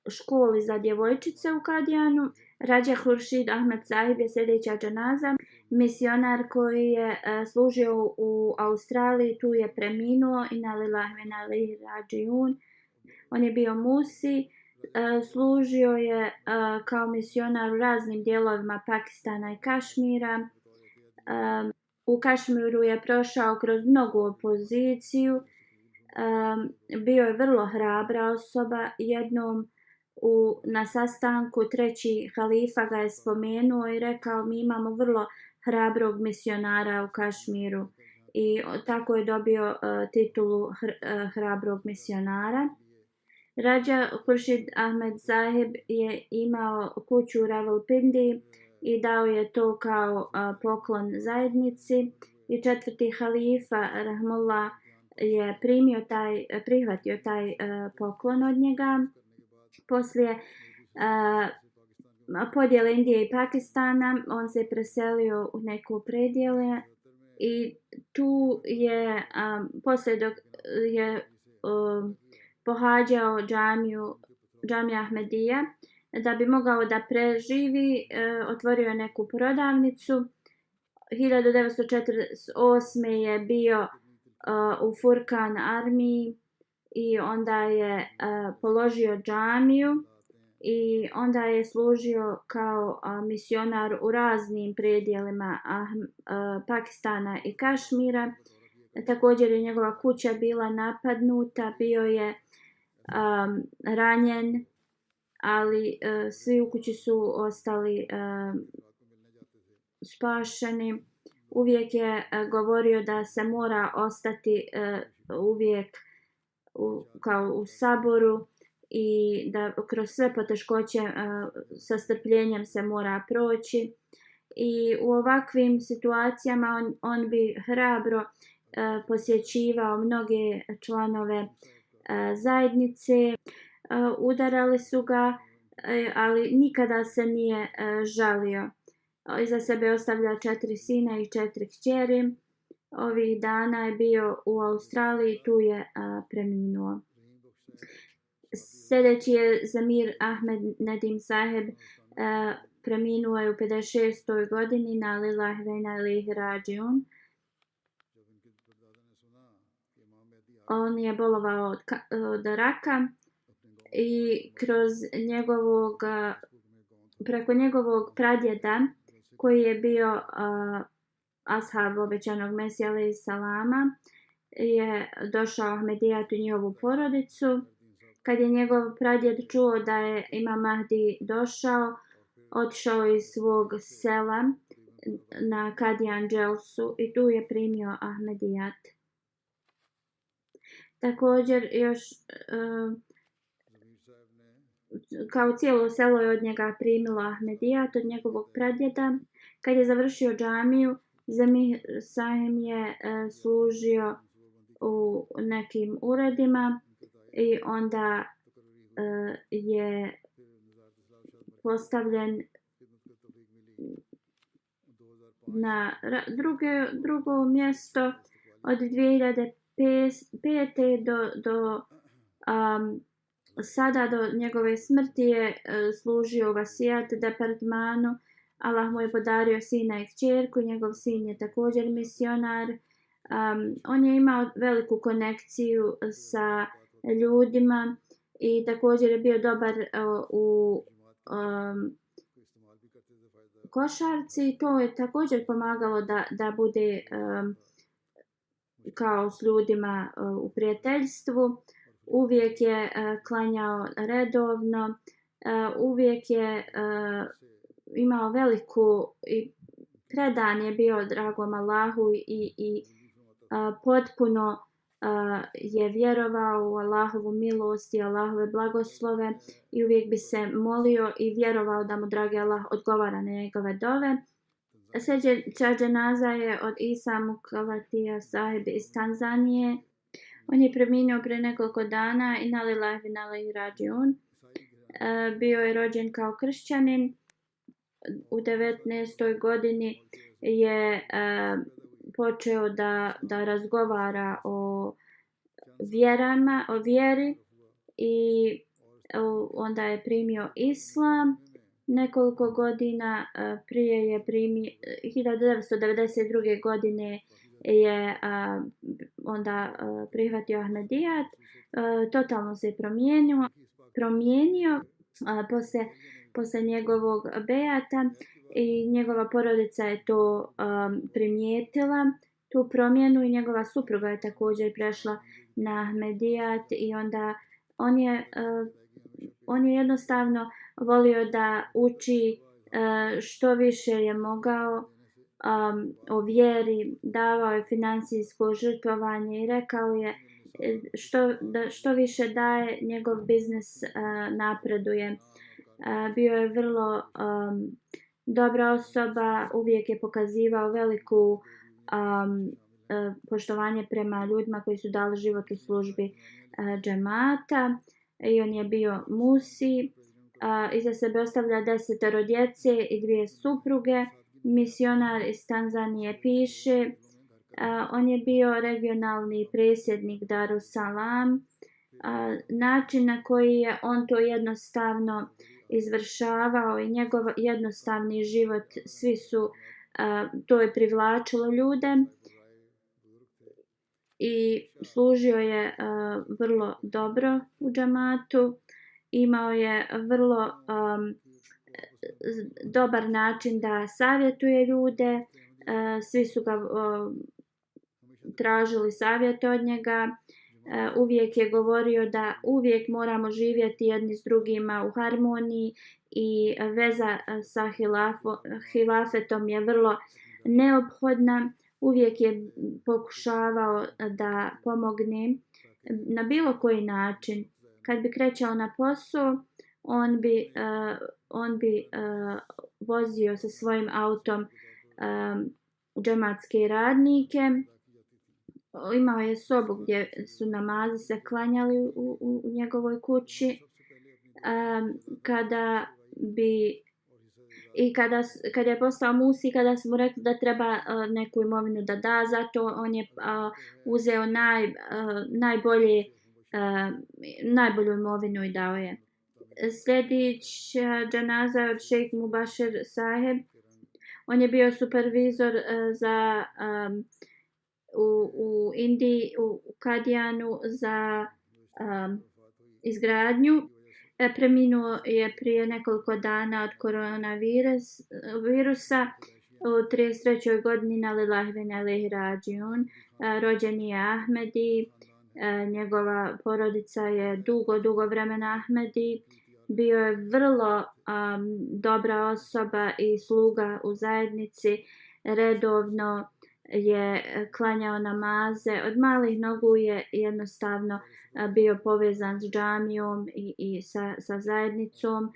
školi za djevojčice u Kadijanu. Rađa Huršid Ahmed Sahib je sljedeća džanaza. Misionar koji je služio u Australiji, tu je preminuo. Inna lillahi wa inna ilaihi rađiun. On je bio Musi. Služio je kao misionar u raznim dijelovima Pakistana i Kašmira. U Kašmiru je prošao kroz mnogu opoziciju. Bio je vrlo hrabra osoba. Jednom na sastanku treći halifa ga je spomenuo i rekao: mi imamo vrlo hrabrog misionara u Kašmiru. I tako je dobio titulu hrabrog misionara. Rađa Huršid Ahmed Sahib je imao kuću u Rawalpindi i dao je to kao poklon zajednici. I četvrti halifa Rahmullah je prihvatio taj poklon od njega. Poslije podjele Indije i Pakistana on se preselio u neko predjele i tu je poslije dok je pohađao džamija Ahmedija, da bi mogao da preživi, otvorio je neku prodavnicu. 1948. je bio u Furkan armiji i onda je položio džamiju i onda je služio kao misionar u raznim predjelima Pakistana i Kašmira. Također je njegova kuća bila napadnuta, bio je ranjen, ali svi u kući su ostali spašeni. Uvijek je govorio da se mora ostati uvijek kao u saboru i da kroz sve poteškoće sa strpljenjem se mora proći. I u ovakvim situacijama on bi hrabro posjećivao mnoge članove zajednice. Udarali su ga, ali nikada se nije žalio. Iza sebe ostavlja 4 sina i 4 kćeri ovih dana je bio u Australiji, tu je preminuo. Sljedeći je Zamir Ahmed Nedim Saheb, preminuo je u 56. godini na Lillahi wa inna ilaihi rađiun. On je bolovao od raka i preko njegovog pradjeda koji je bio ashab obećanog Mesija alejhi salama je došao Ahmedijat u njihovu porodicu. Kad je njegov pradjed čuo da je Imam Mahdi došao, otišao iz svog sela na Kadijan Dželsu i tu je primio Ahmedijat. Također još kao cijelo selo je od njega primilo Ahmedijat od njegovog pradjeda. Kad je završio džamiju, Zamir Saheb je služio u nekim uredima i onda je postavljen na drugo mjesto od 2005. do sada do njegove smrti je služio u Vasijat departmanu. Allah mu je podario sina i kćerku, njegov sin je također misionar. On je imao veliku konekciju sa ljudima i također je bio dobar u košarci. To je također pomagalo da bude kao s ljudima u prijateljstvu. Uvijek je klanjao redovno, uvijek je imao veliku i predan je bio dragom Allahu i potpuno je vjerovao u Allahovu milost i Allahove blagoslove i uvijek bi se molio i vjerovao da mu dragi Allah odgovara na njegove dove. Sljedeća dženaza je od Isa Mukavatija Sahib iz Tanzanije. On je preminuo prije nekoliko dana i na Lillahi wa inna ilaihi rađiun. Bio je rođen kao kršćanin. U 19. godini je počeo da razgovara o vjeri i onda je primio islam. Nekoliko godina prije je 1992. godine je onda prihvatio Ahmedijat. Totalno se promijenio poslije njegovog bejata i njegova porodica je to primijetila, tu promjenu, i njegova supruga je također prešla na Ahmedijat i onda on je jednostavno volio da uči što više je mogao o vjeri, davao je financijsko žrtvovanje i rekao je što više daje, njegov biznis napreduje. Bio je vrlo dobra osoba, uvijek je pokazivao veliku poštovanje prema ljudima koji su dali život u službi džemata i on je bio musi. Iza sebe ostavlja 10 djece i 2 supruge. Misionar iz Tanzanije piše, on je bio regionalni predsjednik Darussalam. Način na koji je on to jednostavno izvršavao i njegov jednostavni život, to je privlačilo ljude i služio je vrlo dobro u džamatu. Imao je vrlo dobar način da savjetuje ljude, svi su ga tražili savjet od njega. Uvijek je govorio da uvijek moramo živjeti jedni s drugima u harmoniji i veza sa hilafetom je vrlo neophodna. Uvijek je pokušavao da pomogne na bilo koji način. Kad bi krećao na posao, on bi vozio sa svojim autom džematske radnike. Imao je sobu gdje su namazi se klanjali u njegovoj kući. Kada bi I kad je postao musi, kada smo rekli da treba neku imovinu da da za to, on je uzeo najbolju imovinu i dao je. Sljedeća dženaza je od Šejh Mubašir Saheb. On je bio supervizor u Indiji, u Kadijanu za izgradnju. Preminuo je prije nekoliko dana od koronavirusa u 33. godini na lillahi wa inna ilaihi rađiun. Rođen je Ahmedi, njegova porodica je dugo vremena Ahmedi. Bio je vrlo dobra osoba i sluga u zajednici, redovno je klanjao namaze, od malih nogu je jednostavno bio povezan s džamijom i sa zajednicom.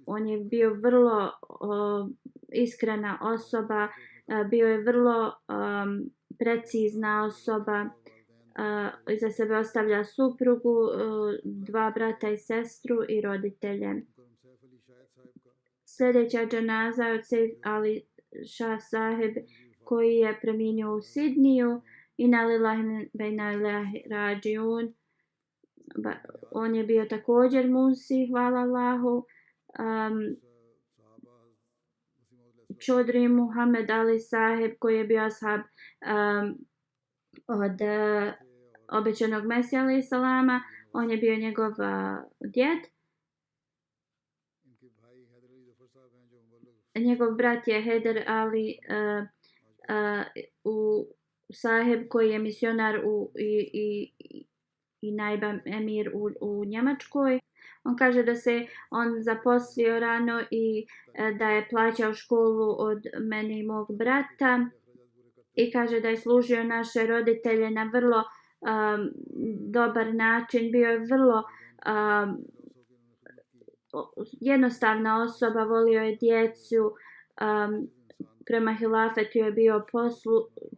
On je bio vrlo iskrena osoba, bio je vrlo precizna osoba. Iza sebe ostavlja suprugu, 2 brata i sestru i roditelje. Sljedeća dženaza je od Seif Ali Shah Saheb, koji je preminuo u Sidniju. Inna lillahi wa inna ilaihi rađiun. On je bio također musi, hvala Allahu. Čodri Muhammed Ali Saheb, koji je bio ashab od obećanog Mesija alejhi salama, on je bio njegov djed. Njegov brat je Heder Ali Saheb, koji je misionar i najba emir u Njemačkoj. On kaže da se on zaposlio rano i da je plaćao školu od mene i mog brata. I kaže da je služio naše roditelje na vrlo dobar način. Bio je vrlo jednostavna osoba, volio je djecu, prema hilafetu je bio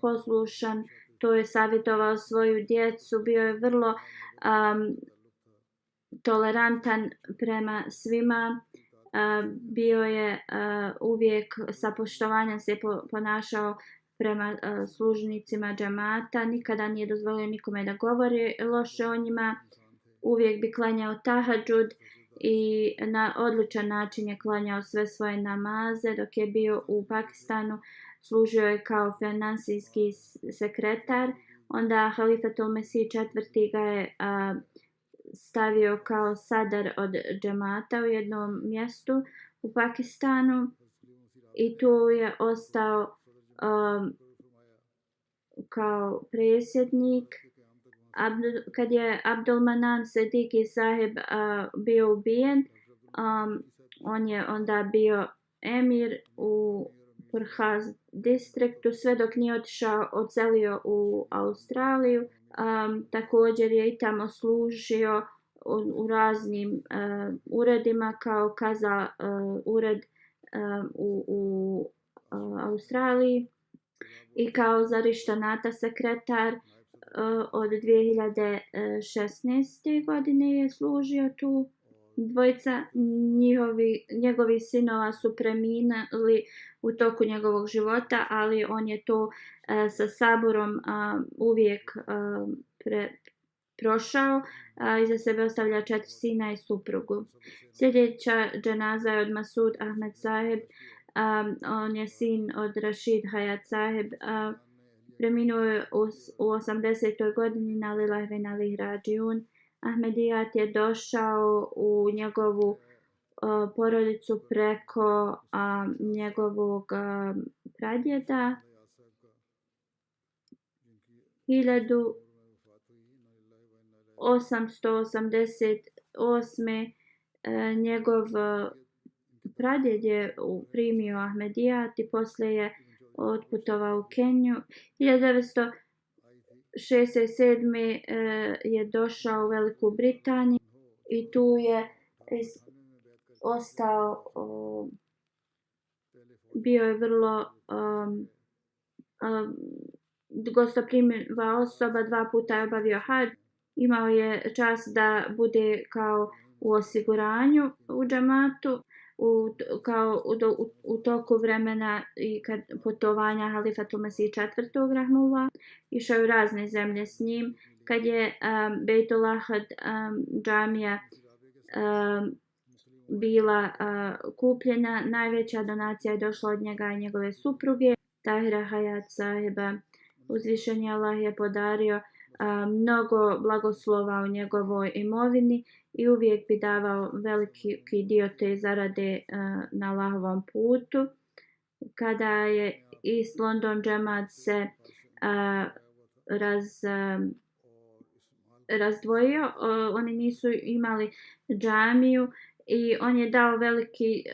poslušan, to je savjetovao svoju djecu, bio je vrlo tolerantan prema svima, bio je uvijek sa poštovanjem se ponašao prema služnicima džamata, nikada nije dozvolio nikome da govori loše o njima, uvijek bi klanjao tahadžud i na odličan način je klanjao sve svoje namaze. Dok je bio u Pakistanu, služio je kao finansijski sekretar. Onda Halifatul Mesih IV ga je stavio kao sadar od džamata u jednom mjestu u Pakistanu i tu je ostao kao predsjednik. Kad je Abdul Manan Siddiqui Saheb bio ubijen, on je onda bio emir u Purhas distriktu sve dok nije odselio u Australiju. Također je i tamo služio u raznim uredima kao kaza ured u Australiji i kao zarištanata sekretar od 2016. godine je služio tu. Dvojica njegovih sinova su preminuli u toku njegovog života, ali on je to sa saburom uvijek prošao. Iza sebe ostavlja 4 sina i suprugu. Sljedeća dženaza je od Masud Ahmed Saheb. On je sin od Rashid Hayat Saheb. Preminuo je u 80. godini na lillahi wa inna ilaihi rađiun. Ahmedijat je došao u njegovu porodicu preko njegovog pradjeda. 1888. njegov pradjed je primio Ahmedijat i poslije je otputovao u Keniju. 1967. je došao u Veliku Britaniju i tu je ostao, bio je vrlo gostoprimiva osoba, 2 puta je obavio hadž, imao je čast da bude kao u osiguranju u džamatu. u toku vremena i kad putovanja Halifatul Mesih IV. Rahmullah. Išao u razne zemlje s njim. Kad je Bejtul Ahad džamija bila kupljena, najveća donacija je došla od njega i njegove supruge, Tahira Hayat sahiba. Uzvišeni Allah je podario mnogo blagoslova u njegovoj imovini i uvijek bi davao veliki dio te zarade na Allahovom putu. Kada je East London džemat se razdvojio, oni nisu imali džamiju i on je dao veliki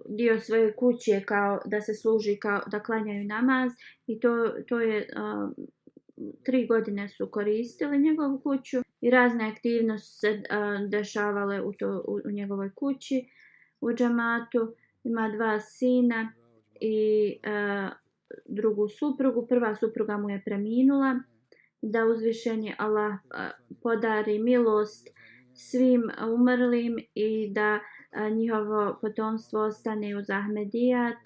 dio svoje kuće kao da se služi kao da klanjaju namaz i to je 3 godine su koristili njegovu kuću i razne aktivnosti se dešavale u njegovoj kući, u džamatu. Ima 2 sina i drugu suprugu. Prva supruga mu je preminula. Da uzvišeni Allah podari milost svim umrlim i da njihovo potomstvo ostane uz Ahmedijat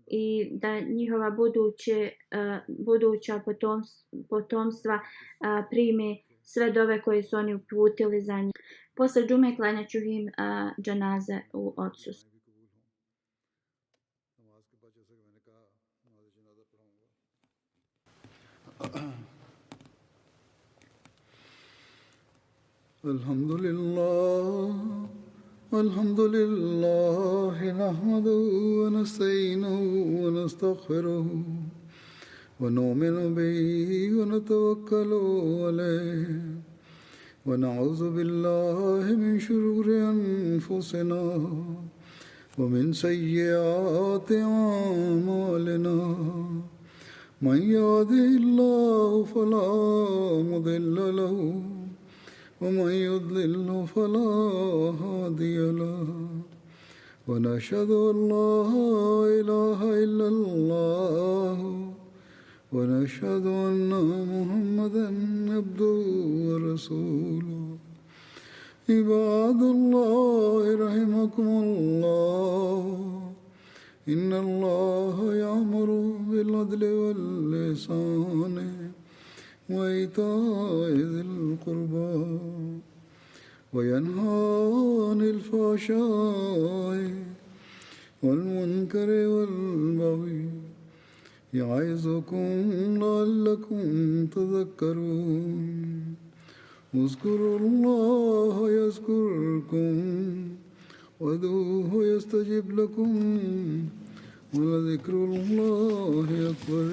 i da njihova buduća potomstva prime sve dove koje su oni uputili za njih. Posle džume klanjat ću im dženaze u odsustvu. Alhamdulillah nahmaduhu wa nasta'inuhu wa nastaghfiruhu wa nu'minu bihi wa natawakkalu alayhi wa na'udhu billahi min shururi anfusina wa min sayyiati a'malina. Man yahdihillahu fala mudilla lahu ومن يضلل فلا هادي له ونشهد أن لا إله إلا الله ونشهد أن محمدا عبده ورسوله. عباد الله رحمكم الله إن الله يأمر بالعدل والإحسان وإيتاء ذي القربى وينهى عن الفحشاء والمنكر والبغي يعظكم لعلكم تذكرون. اذكروا الله يذكركم وادعوه يستجب لكم ولذكر الله أكبر.